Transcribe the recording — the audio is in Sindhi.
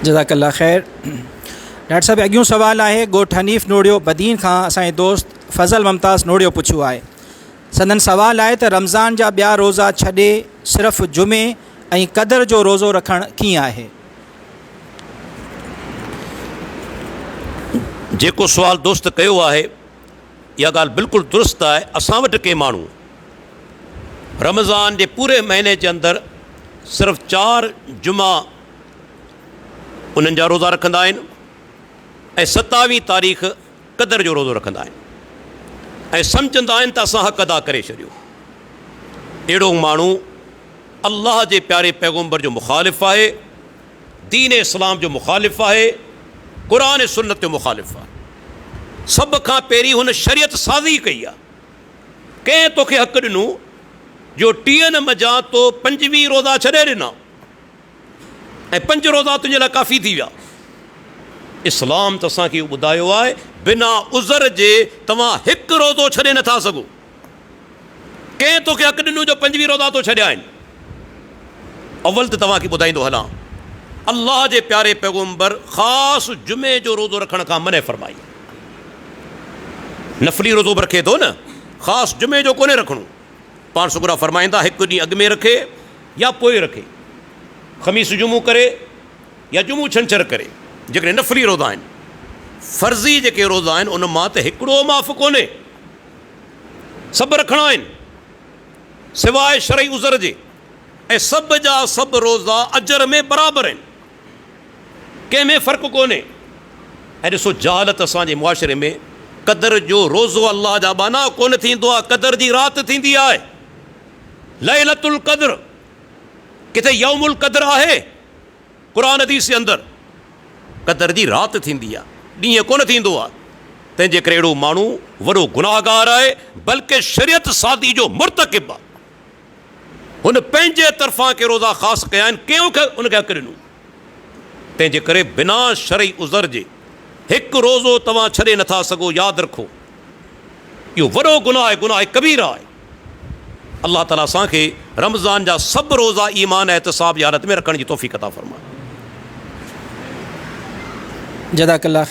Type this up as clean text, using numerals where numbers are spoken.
جزاڪ الله خير ڊاڪٽر صاحب اڳيون سوال آهي ڳوٺ حنيف نوڙيو بدين کان اسان جي دوست فضل ممتاز نوڙيو پڇيو آهي سندن سوال آهي ته رمضان جا ٻيا روزا ڇڏي صرف جمعي ۽ قدر جو روزو رکڻ ڪيئن آهي؟ جيڪو سوال دوست ڪيو آهي اها ڳالهه بلڪل درست آهي اسان وٽ ڪي ماڻهو رمضان جي پوري مهيني جي اندر صرف چار جمعا انهن جا روزا رکندا آهن ۽ ستاويهه تاريخ قدر جو روزو رکندا آهن ۽ سمجهندا آهن ته اسان حق ادا ڪري ڇڏيو. اهڙو ماڻهو الله جي پياري پيغمبر جو مخالف آهي، دين اسلام جو مخالف آهي، قرآن ۽ سنت جو مخالف آهي. سڀ کان پهرين هن شريعت سازي ڪئي آهي. ڪنهن توکي حق ڏنو جو ٽيهن منجهان تو پنجويهه روزا ڇڏي ڏنا؟ ۽ پنج روزا تنهنجي لاء ڪافي ٿي ويا. اسلام ته اسان کي اهو ٻڌايو آهي بنا عذر جي توهان هڪ روزو ڇڏي نٿا سگهو. ڪنهن توکي حق ڏنو جو پنجويهه روزا تو ڇڏيا آهن؟ اول ته توهان کي ٻڌائيندو هلان الله جي پياري پيغمبر خاص جمعي جو روزو رکڻ کان منع فرمائي. نفلي روزو به رکي ٿو نه، خاص جمعي جو ڪونهي رکڻو. پاڻ سڳورا فرمائيندا هڪ ڏينهن اڳ ۾ رکي يا پوء رکي، خميس جمعو ڪري يا جمعو ڇنڇر ڪري، جيڪڏهن نفلي روزا آهن. فرضي جيڪي روزا آهن ان مان ته هڪڙو معاف ڪونهي، سڀ رکڻا آهن سواء شرعي عذر جي ۽ سڀ جا سڀ روزا اجر ۾ برابر آهن. ڪنهن ۾ فرق ڪونهي ۽ ڏسو جهالت اسان جي معاشري ۾ قدر جو روزو الله جا ٻانها ڪونه ٿيندو آهي قدر جي رات ٿيندي آهي ليلت القدر ڪٿي يوم القدر آهي قرآن حديث جي اندر قدر جي رات ٿيندي آهي ڏينهن ڪونه ٿيندو آهي تنهن جي ڪري اهڙو ماڻهو وڏو گناهگار آهي بلڪه شريعت سازي جو مرتڪب آهي هن پنهنجي طرفان ڪي روزا خاص ڪيا آهن، ڪنهن ان کي حق ڏنو؟ تنهن جي ڪري بنا شرعي عذر جي هڪ روزو توهان ڇڏي نٿا سگهو، ياد رکو اهو وڏو گناهه آهي، گناهه ڪبيره آهي. الله تعالي اسان کي رمضان جا سڀ روزا ايمان ۽ احتساب جي حالت ۾ رکڻ جي توفيق عطا فرمائي. جزاڪ الله خير.